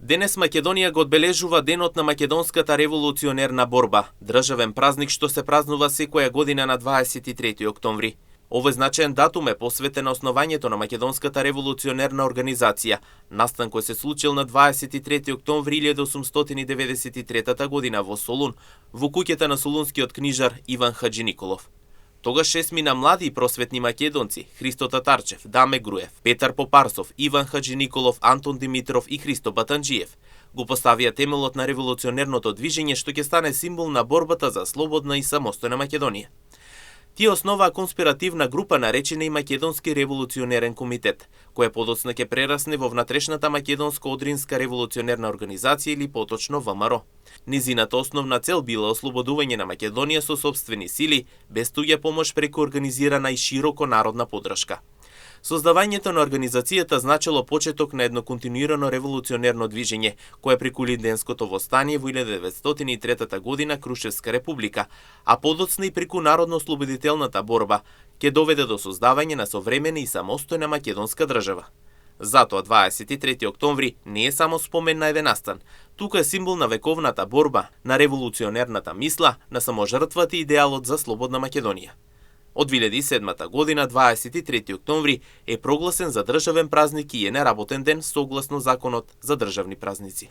Денес Македонија го одбележува денот на македонската револуционерна борба, државен празник што се празнува секоја година на 23 октомври. Овој значаен датум е посветен на основањето на македонската револуционерна организација, настан кој се случил на 23 октомври 1893 година во Солун, во куќата на солунскиот книжар Иван Хаџиниколов. Тогаш есмина млади и просветни македонци, Христо Татарчев, Даме Груев, Петар Попарсов, Иван Хаџиниколов, Антон Димитров и Христо Батанџиев го поставија темелот на револуционерното движење што ќе стане символ на борбата за слободна и самостојна Македонија. Тие основаа конспиративна група наречена и Македонски револуционерен комитет, која подоцна ќе прерасне во внатрешната македонско-одринска револуционерна организација или поточно ВМРО. Низината основна цел била ослободување на Македонија со сопствени сили, без туѓа помош преку организирана и широко народна поддршка. Создавањето на организацијата значило почеток на едно континуирано револуционерно движење, кое преку Линденското востание во 1903 година Крушевска република, а подоцна и преку народно-ослободителната борба, ќе доведе до создавање на современа и самостојна македонска држава. Затоа 23 октомври не е само спомен на еден настан, туку е символ на вековната борба, на револуционерната мисла, на саможртвата и идеалот за слободна Македонија. Од 2007 година 23 октомври е прогласен за државен празник и е неработен ден согласно Законот за државни празници.